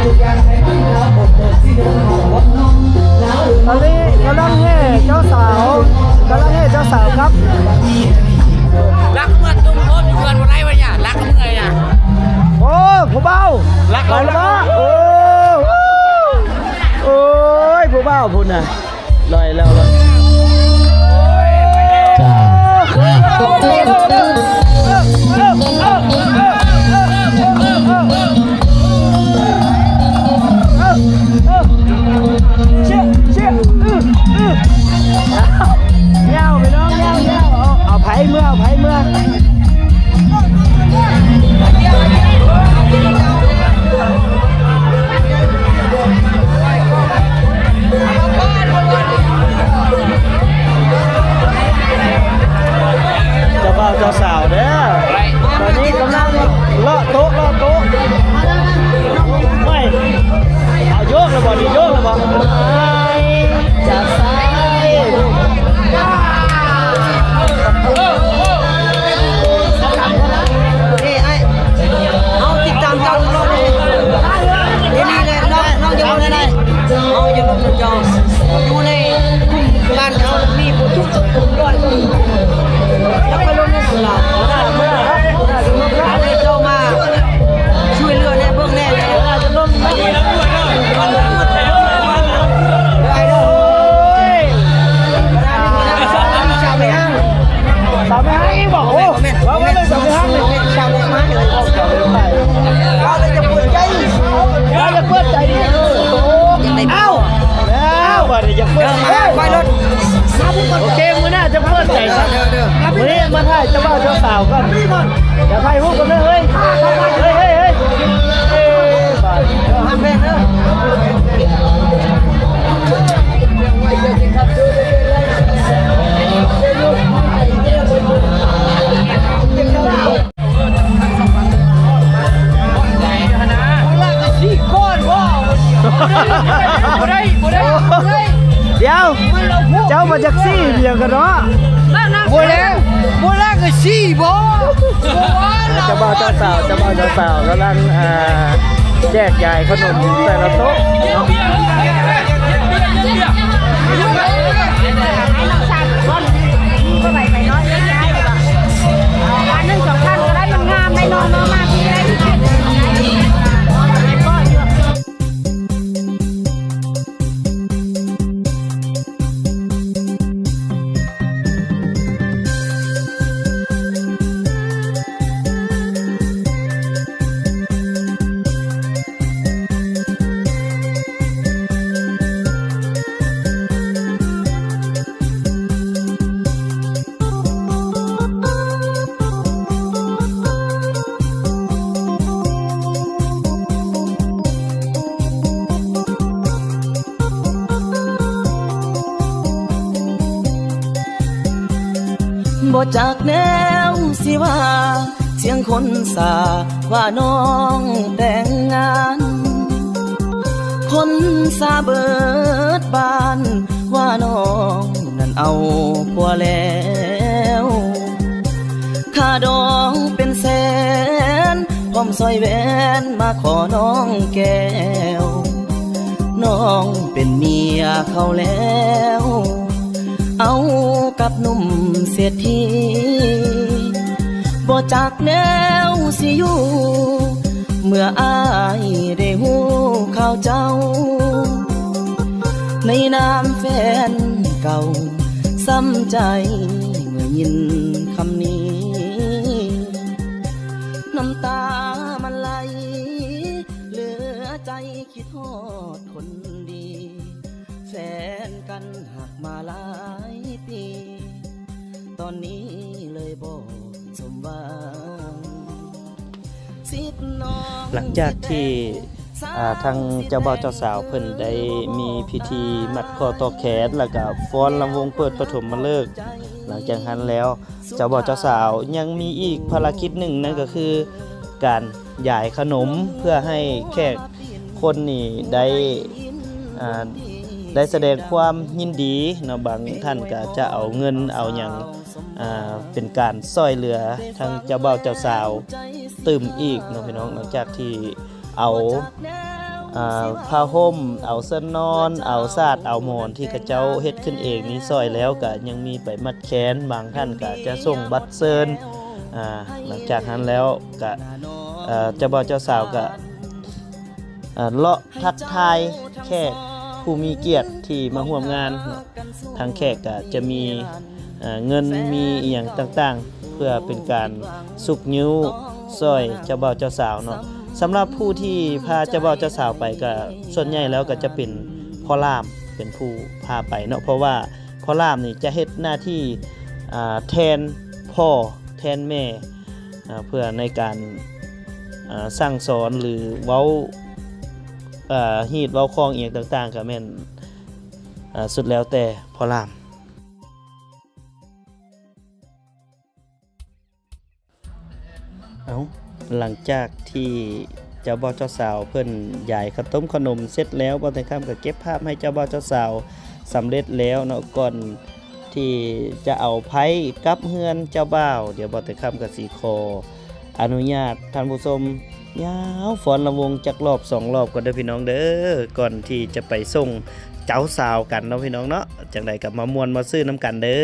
ຕອນນີ້ກຳລັງແຫ່ເຈົ້າສາວ ກຳລັງແຫ່ເຈົ້າສາວກັບ ລັກເມືອຕຸ້ມໂພດຢູ່ເຮືອນບໍ່ໄດ້ວະນີ້ ລັກເມືອນະ. ໂອ້ ຜູ້ບ່າວ ລັກ ໄປແລ້ວ ລັກ ໂອ້ ໂອ້ຍ ຜູ້ບ່າວພຸ້ນນະ. ລອຍແລ້ວ ລອຍ. ຍາວ ພີ່ນ້ອງ ຍາວ ຍາວ. ເອົາ ເອົາໃຜເມືອ ເອົາໃຜເມືອ. ເຈົ້າບ່າວເຈົ້າສາວເດີ ຕອນນີ້ກຳລັງເລາະໂຕະ ເລາະໂຕະ. ໂອ້ຍ ເອົາ ໂຍກແລ້ວບໍ່ນີ້ ໂຍກແລ້ວບໍ່? ຈາກຊ້າຍ ເອີ ອ້າຍ ເຮົາຕິດຕາມເຈົ້າຕະຫຼອດເລີຍ ດຽວນີ້ແຫຼະ ນ້ອງ ນ້ອງຢ່າລົມໃດ ເຮົາຢ່າລົມນຳເຈົ້າ ຢູ່ໃນກຸ່ມບ້ານເຮົາມີຜູ້ທຸກຄົນຮ້ອຍຄົນ ຢ່າໄປລົມໃນສາລາ ໃຫ້ເຈົ້າມາຊ່ວຍເຫຼືອແດ່ ເບິ່ງແດ່ ສາວແມ່ຮ້າງອີກບໍ່? ໂອ້ ວ່າແມ່ນສາວແມ່ຮ້າງນີ້ ສາວແມ່ຮ້າງ ເວົ້າແລ້ວຈະເປີດໃຈ ເວົ້າແລ້ວຈະເປີດໃຈ. ໂອ້ ເອົ້າ ແລ້ວບາດນີ້ຈະເປີດໃຈ ເອີ ມາ ໄປລົດ. ໂອເຄ ມື້ໜ້າຈະເປີດໃຈ ເດີ ເດີ ມື້ນີ້ມາຖ່າຍເຈົ້າບ່າວເຈົ້າສາວກ່ອນ ດຽວຖ່າຍຮູບກັນເດີ ເຮີ້ຍ ເຮີ້ຍ ເຮີ້ຍ ເຮີ້ຍ ເອີ ບາດນີ້ເດີ ຮັກແພງເດີ. ດຽວ ເຈົ້າມາຈັກຊີ້ຫຍັງກັນເນາະ? ບໍ່ແລ້ວ ບໍ່ແລ້ວກໍຊີ້ບໍ່ ບໍ່ວ່າ ເຈົ້າບ່າວເຈົ້າສາວ ເຈົ້າບ່າວເຈົ້າສາວກຳລັງ ອ່າ ແຈກຢາຍຂະໜົມແຕ່ລະໂຕະເນາະ. ບໍ່ຈັກແນວຊິວ່າ ສຽງຄົນສາວ່ານ້ອງແຕ່ງງານ ຄົນສາເບີດບ້ານວ່ານ້ອງນັ້ນເອົາຜົວແລ້ວ. ຄ່າດອງເປັນແສນ ພ້ອມສ້ອຍແຫວນມາຂໍນ້ອງແກ້ວ ນ້ອງເປັນເມຍເຂົາແລ້ວ ເອົາກັບໜຸ່ມເສດຖີ ບໍ່ຈັກແນວຊິຢູ່ ເມື່ອອ້າຍໄດ້ຮູ້ຂ່າວເຈົ້າ ໃນນາມແຟນເກົ່າ ຊ້ຳໃຈເມື່ອຍິນຄຳນີ້ ນ້ຳຕາມັນໄຫຼເຫຼືອໃຈ ຄິດຮອດຄົນດີ ແຟນກັນຮັກມາຫຼາຍປີ ຕອນນີ້ເລີຍບໍ່ສົມຫວັງ. ຫຼັງຈາກທີ່ ອ່າ ທາງເຈົ້າບ່າວເຈົ້າສາວເພິ່ນໄດ້ມີພິທີມັດຂໍ້ຕໍ່ແຂນ ແລ້ວກະຟ້ອນລຳວົງເປີດປະຖົມມະເລີກ ຫຼັງຈາກຫັ້ນແລ້ວ ເຈົ້າບ່າວເຈົ້າສາວຍັງມີອີກພາລະກິດໜຶ່ງ ນັ້ນກໍຄືການຢາຍຂະໜົມ ເພື່ອໃຫ້ແຂກຄົນນີ້ໄດ້ ອ່າ ໄດ້ສະແດງຄວາມຍິນດີເນາະ ບາງທ່ານກໍຈະເອົາເງິນເອົາຫຍັງ ອ່າ ເປັນການຊ່ອຍເຫຼືອທາງເຈົ້າບ່າວເຈົ້າສາວຕື່ມອີກເນາະ ພີ່ນ້ອງ. ຫຼັງຈາກທີ່ເອົາ ອ່າ ຜ້າຫົ່ມ ເອົາເຊິ່ນນອນ ເອົາຊາດ ເອົາໝອນທີ່ເຂົາເຈົ້າເຮັດຂຶ້ນເອງນີ້ ຊ່ອຍແລ້ວກະຍັງມີໄປມັດແຂນ, ບາງທ່ານກະຈະສົ່ງບັດເຊີນ. ອ່າ ຫຼັງຈາກນັ້ນແລ້ວກະ ເຈົ້າບ່າວເຈົ້າສາວກະ ເລາະທັກທາຍແຂກຜູ້ມີກຽດທີ່ມາຮ່ວມງານເນາະ. ທາງແຂກກະຈະມີ ເອີ ເງິນມີອີ່ຫຍັງຕ່າງໆ ເພື່ອເປັນການຊຸກຍູ້ຊ່ອຍເຈົ້າບ່າວເຈົ້າສາວເນາະ. ສຳລັບຜູ້ທີ່ພາເຈົ້າບ່າວເຈົ້າສາວໄປ ກະສ່ວນໃຫຍ່ແລ້ວກະຈະເປັນພໍ່ລ່າມເປັນຜູ້ພາໄປເນາະ, ເພາະວ່າພໍ່ລ່າມນີ້ຈະເຮັດໜ້າທີ່ ອ່າ ແທນພໍ່ແທນແມ່ ອ່າ ເພື່ອໃນການ ອ່າ ສັ່ງສອນ ຫຼື ເວົ້າ ອ່າ ຮີດເວົ້າຄອງອີ່ຫຍັງຕ່າງໆ ກະແມ່ນ ອ່າ ສຸດແລ້ວແຕ່ພໍ່ລ່າມ. ເອົ້າ ຫຼັງຈາກທີ່ເຈົ້າບ່າວເຈົ້າສາວເພິ່ນຢາຍເຂົ້າຕົ້ມເຂົ້າໜົມເສັດແລ້ວ, ບ່າວແຕງຄຳກະເກັບພາບໃຫ້ເຈົ້າບ່າວເຈົ້າສາວສຳເລັດແລ້ວເນາະ. ກ່ອນທີ່ຈະເອົາໄພ້ກັບເຮືອນເຈົ້າບ່າວ, ດຽວບ່າວແຕງຄຳກະຊິຂໍອະນຸຍາດທ່ານຜູ້ຊົມ ຍາວຟ້ອນລຳວົງຈັກລອບສອງລອບກ່ອນເດີພີ່ນ້ອງເດີ, ກ່ອນທີ່ຈະໄປສົ່ງເຈົ້າສາວກັນເນາະພີ່ນ້ອງເນາະ. ຈັ່ງໃດກະມາມ່ວນມາຊື່ນຳກັນເດີ.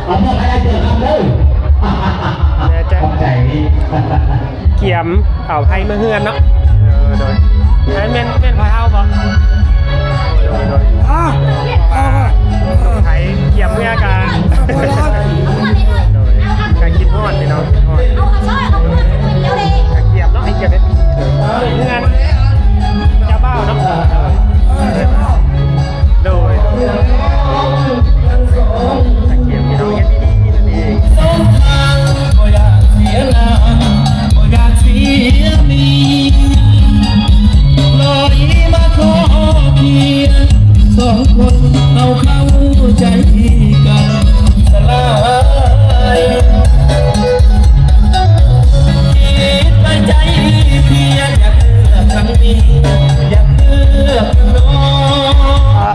ເອົາພວກໃຫ້ເກີດຄຳເດີ ແມ່ນຈະ ຂອບໃຈນີ້ ກຽມເອົາໄພເມືອເຮືອນເນາະ. ເອີ ໂດຍ ແມ່ນ ແມ່ນ ແມ່ນພໍ່ເຖົ້າບໍ່? ໂດຍ ໂດຍ ອ່າ ໄພກຽມເມືອກະ ໂດຍ ກະຄິດຮອດພີ່ນ້ອງ ຄິດຮອດ ກະກຽມເນາະ ໃຫ້ກຽມເຮັດເຮືອນ ເຈົ້າບ່າວເນາະ. ໂດຍ ກະກຽມພີ່ນ້ອງເຮັດພິທີນັ້ນເອງ.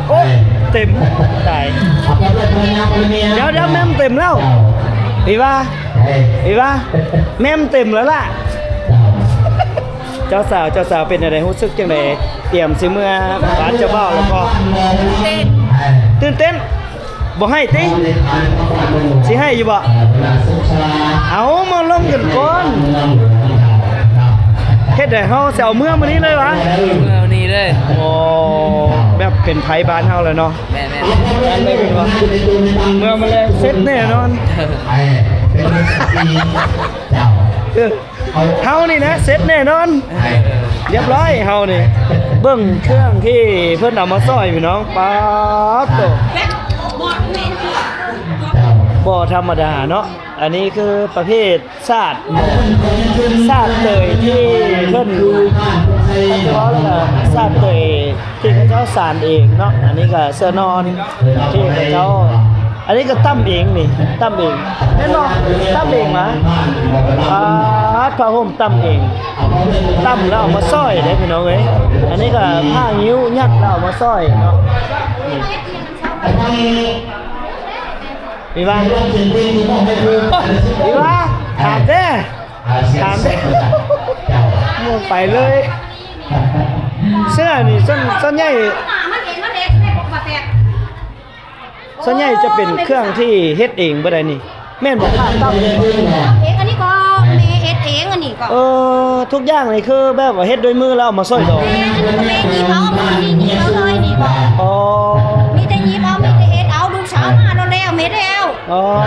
ໂອ້ ເຕັມ ຕາຍ ດຽວ ດຽວ ແມ່ນເຕັມແລ້ວ ອີວ່າ ອີວ່າ ແມ່ນເຕັມແລ້ວລະ. ເຈົ້າສາວ ເຈົ້າສາວເປັນຈັ່ງໃດ ຮູ້ສຶກຈັ່ງໃດ ຕຽມຊິເມືອບ້ານເຈົ້າບ່າວແລ້ວບໍ່? ຕື່ນເຕັ້ນ ຕື່ນເຕັ້ນ ບໍ່ໄຫ້ຕິ? ຊິໃຫ້ຢູ່ບໍ່? ເອົາ ມາລົມກັນກ່ອນ ເຮັດໃດ ເຮົາຊິເອົາເມືອມື້ນີ້ເລີຍຫວາ? ເມືອມື້ນີ້ເລີຍ. ໂອ້ ແບບເປັນໄພບ້ານເຮົາແລ້ວເນາະ. ແມ່ນໆ ເມືອມື້ແລງເສັດແນ່ນອນ. ເອີ ເຮົານີ້ນະເສັດແນ່ນອນ ຮຽບຮ້ອຍເຮົານີ້. ເບິ່ງເຄື່ອງທີ່ເພິ່ນເອົາມາຊ່ອຍພີ່ນ້ອງ ປາດໂທ້ ບໍ່ທຳມະດາເນາະ. ອັນນີ້ຄືປະເພດສາດ ສາດເຕີຍທີ່ເພິ່ນ ເຂົາເວົ້າລະກະສາດເຕີຍ ທີ່ເຂົາເຈົ້າສານເອງເນາະ. ອັນນີ້ກະເສື້ອນອນທີ່ເຂົາເຈົ້າ ອັນນີ້ກະຕ່ຳເອງນີ້ ຕ່ຳເອງແມ່ນບໍ່? ຕ່ຳເອງຫວາ? ປາດ ຜ້າຫົ່ມຕ່ຳເອງ ຕ່ຳແລ້ວເອົາມາຊ່ອຍເດ້ພີ່ນ້ອງເອີຍ. ອັນນີ້ກະຜ້າງິ້ວຍັດແລ້ວເອົາມາຊ່ອຍເນາະ. ນີ້ ອີວ່າ ອີວ່າ ຖາມແດ່ ຖາມແດ່ ໝູ່ໄປເລີຍ. ເສື້ອນີ້ສ່ວນ ສ່ວນໃຫຍ່ ສ່ວນໃຫຍ່ຈະເປັນເຄື່ອງທີ່ເຮັດເອງເບິດໃດນີ້ ແມ່ນບໍ່? ຜ້າຕ່ຳ ເອງ ອັນນີ້ກໍແມ່ເຮັດເອງ ອັນນີ້ກໍ ເອີ ທຸກຢ່າງນີ້ຄືແບບວ່າເຮັດດ້ວຍມືແລ້ວເອົາມາຊ່ອຍດອງ. ແມ່ ອັນນີ້ກໍແມ່ຫຍິບເອົາ ມືນີ້ຫຍິບເອົາເລີຍ ນີ້ກໍ ອໍ ມີແຕ່ຫຍິບເອົາ ມີແຕ່ເຮັດເອົາ. ລູກສາວມາແລ້ວ ເຮັດແລ້ວ. ອໍ ມາ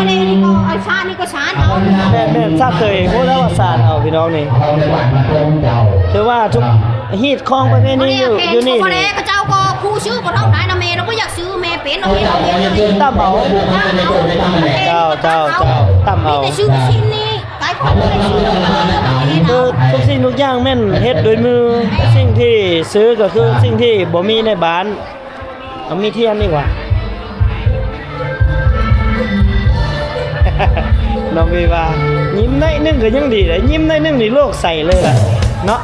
ແລ້ວ ນີ້ກໍເອົາສານ ນີ້ກໍສານເອົາ. ແມ່ນໆ ສາດເຕີຍ ໂອ້ ແລ້ວວ່າສານເອົາພີ່ນ້ອງນີ້ ຖືວ່າທຸກຮີດຄອງປະເພນີຢູ່ ຢູ່ນີ້ ເຂົາເຈົ້າກໍຜູ້ຊື້ບໍ່ເທົ່າໃດນະ ແມ່ລະບໍ່ຢາກຊື້ ແມ່ເປັນເນາະ ແມ່ເອົາ ແມ່ເອົາ ຕ່ຳເອົາ ຕ່ຳເອົາ ເຈົ້າ ເຈົ້າ ເຈົ້າ ຕ່ຳເອົາ. ມີແຕ່ຊື້ຊີ້ນນີ້ ຂາຍຂອງ ຄືທຸກສິ່ງທຸກຢ່າງແມ່ນເຮັດໂດຍມື ສິ່ງທີ່ຊື້ກໍຄືສິ່ງທີ່ບໍ່ມີໃນບ້ານ. ເອົາມີທຽນນີ້ຫວາ ນ້ອງວີວາ ຍິ້ມໜ້ອຍໜຶ່ງກໍຍັງດີເດ້ ຍິ້ມໜ້ອຍໜຶ່ງນີ້ໂລກໃສເລີຍລະເນາະ.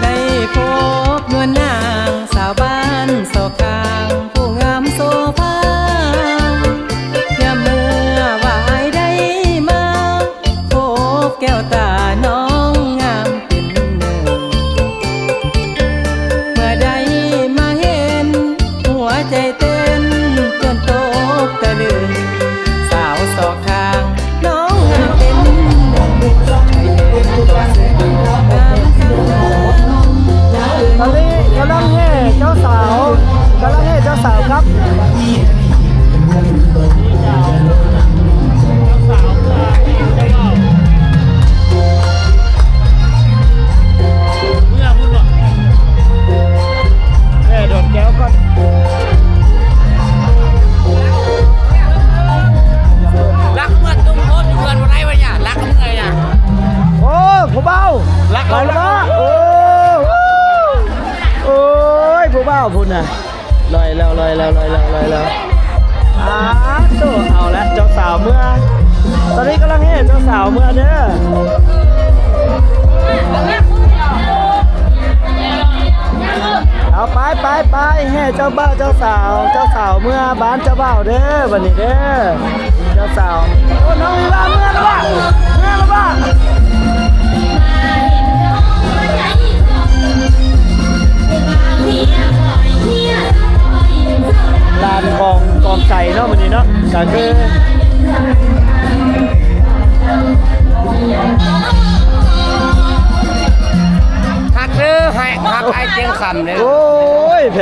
ໄດ້ພົບນວນນາງສາວບ້ານຊອກຂ້າງ ຜູ້ງາມໂສພາ ຍາມເມື່ອວ່າອ້າຍໄດ້ມາ ພົບແກ້ວຕານ້ອງງາມເປັນໜຶ່ງ ເມື່ອໄດ້ມາເຫັນ ຫົວໃຈເຕັ້ນຈົນຕົກຕະລຶງ ສາວສອກຂ້າງນ້ອງງາມເປັນໜຶ່ງ ໃຜເຫັນກໍເປັນງາມທັງນັ້ນ. ຕອນນີ້ກຳລັງແຫ່ເຈົ້າສາວ ກຳລັງແຫ່ເຈົ້າສາວກັບ ເມືອພຸ້ນເນາະ ແວ່ດອນແກ້ວກ່ອນ. ລັກເມືອຕຸ້ມໂພດຢູ່ເຮືອນບໍ່ໄດ້ວະຫຍັງ ລັກເມືອຫຍັງ. ໂອ້ ຜູ້ບ່າວ ລັກເອົາ ລັກເອົາ ໂອ້ ໂອ້ຍ ຜູ້ບ່າວພຸ້ນນະ. ລອຍແລ້ວ ລອຍແລ້ວ ລອຍແລ້ວ ລອຍແລ້ວ. ອ້າໂຕ ເອົາລະ ເຈົ້າສາວເມືອ ຕອນນີ້ກຳລັງແຫ່ເຈົ້າສາວເມືອເດີ. ເອົາ ເອົາ ໄປ ໄປ ໄປ ແຫ່ເຈົ້າບ່າວເຈົ້າສາວ ເຈົ້າສາວເມືອບ້ານເຈົ້າບ່າວເດີ ບັດນີ້ເດີ ເຈົ້າສາວ. ໂອ້ ນ້ອງວິວາເມືອແລ້ວບໍ່ ເມືອແລ້ວບໍ່? ລານຂອງກອງໄກ່ເນາະ ມື້ນີ້ເນາະ ກະຄື ຮັກເດີ ຮັກ ຮັກອ້າຍຈຽງຄຳເດີ. ໂອ້ຍ ແພ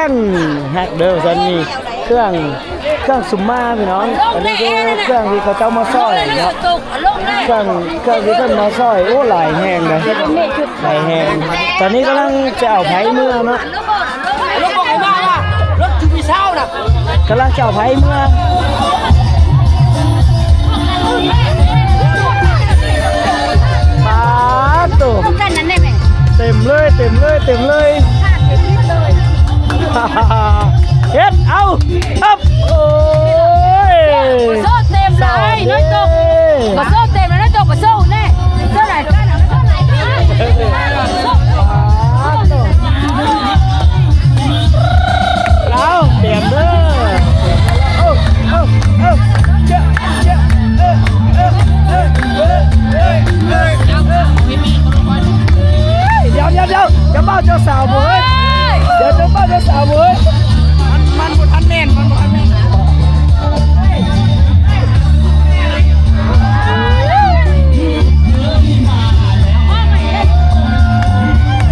ງ ຮັກເດີ ຊັ້ນນີ້ ເຄື່ອງ ເຄື່ອງສຸມມາພີ່ນ້ອງ ອັນນີ້ຄືເຄື່ອງທີ່ເຂົາເຈົ້າມາຊ້ອຍເນາະ ເຄື່ອງ ເຄື່ອງທີ່ເພິ່ນມາຊ້ອຍ. ໂອ້ ຫຼາຍແຮງເດ້ ຫຼາຍແຮງ. ຕອນນີ້ກຳລັງຈະເອົາໄພ້ເມືອເນາະ ກຳລັງຈະເອົາໄພ້ເມືອ. ປາດໂຕ ເຕັມເລີຍ ເຕັມເລີຍ ເຕັມເລີຍ. ເຮັດ ເອົາ ເອີບ ໂອ້ຍ ໂຊເຕັມຫຼາຍ ນ້ອຍຕົກ ໂຊເຕັມຫຼາຍ ນ້ອຍຕົກ ໂຊແນ່ ໂຊຫຼາຍ ເອົາ ເຕັມເດີ ເອົາ ເອົາ ເອົາ ເຈົ້າ ເຈົ້າ ເອີ ເອີ ເອີ ດຽວ ດຽວ ດຽວ ເຈົ້າບ່າວເຈົ້າສາວເວີຍ ດຽວ ເຈົ້າບ່າວເຈົ້າສາວເວີຍ ມັນ ມັນບໍ່ທັນແມ່ນ ມັນບໍ່ທັນແມ່ນ. ເ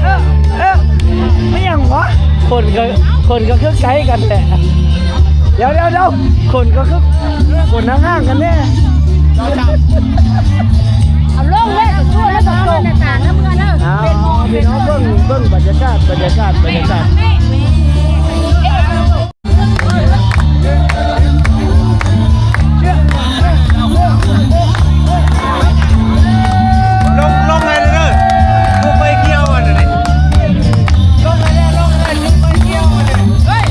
ອີ ເອີ ແມ່ນຫຍັງວະ ຄົນກໍ ຄົນກໍຄືໃກ້ກັນແທ້. ດຽວ ດຽວ ດຽວ ຄົນກໍຄືຄົນຫ່າງໆກັນແດ່. ເອົາລົງເລີຍ ຊົ່ວແລ້ວ ຕົກ ຕົກ ເອົາ ພີ່ນ້ອງເບິ່ງ ເບິ່ງບັນຍາກາດ ບັນຍາກາດ ບັນຍາກາດ. ລົງ ລົງໄປເລີຍເດີ ໄຟຂຽວອັນນີ້ ລົງໄປແລ້ວ ລົງໄປ ໄຟຂຽວອັນນີ້ ເຮີ້ຍ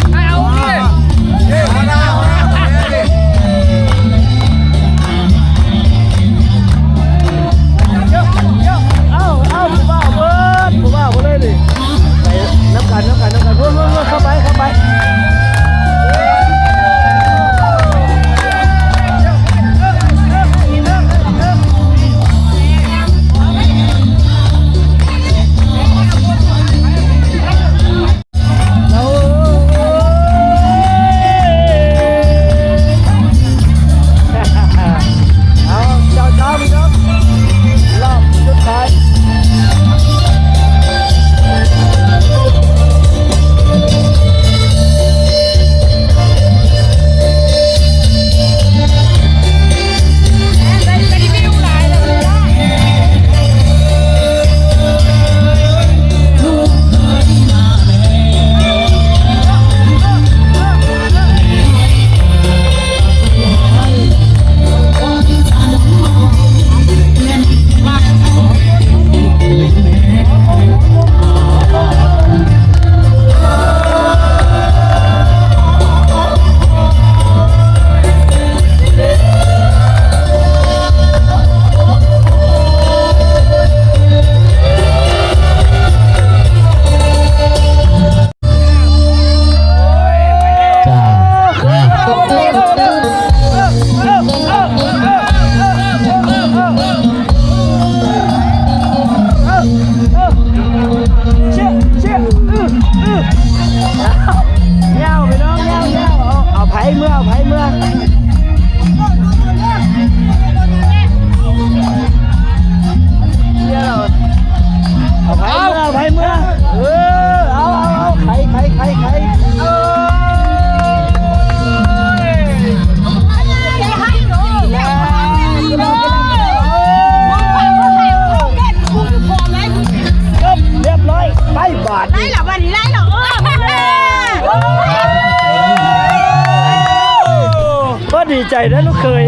ເອົາ ເອົາ ເອົາ ເອົາ ຜູ້ບ່າວເບິດ ຜູ້ບ່າວເບິດເລີຍນີ້. ໄປນຳກັນ ນຳກັນ ນຳກັນ ເຂົ້າໄປ ເຂົ້າໄປ. ເອົາ ເຈົ້າ ເຈົ້າ ພີ່ນ້ອງ ລອບສຸດທ້າຍ. ຍາວ ພີ່ນ້ອງ ຍາວ ຍາວ ເອົາ ເອົາໄຜເມືອ ເອົາໄຜເມືອ. ເອົາໄປເມືອ ເອົາໄປເມືອ ເອີ ເອົາ ເອົາ ເອົາ ໄຂ ໄຂ ໄຂ ໄຂ ເອີ ຈົບ ຮຽບຮ້ອຍ ໄປບາດນີ້ ໄດ້ລະ ບາດນີ້ໄດ້ລະ ເອີ ພໍດີໃຈເດີລູກເຂີຍ.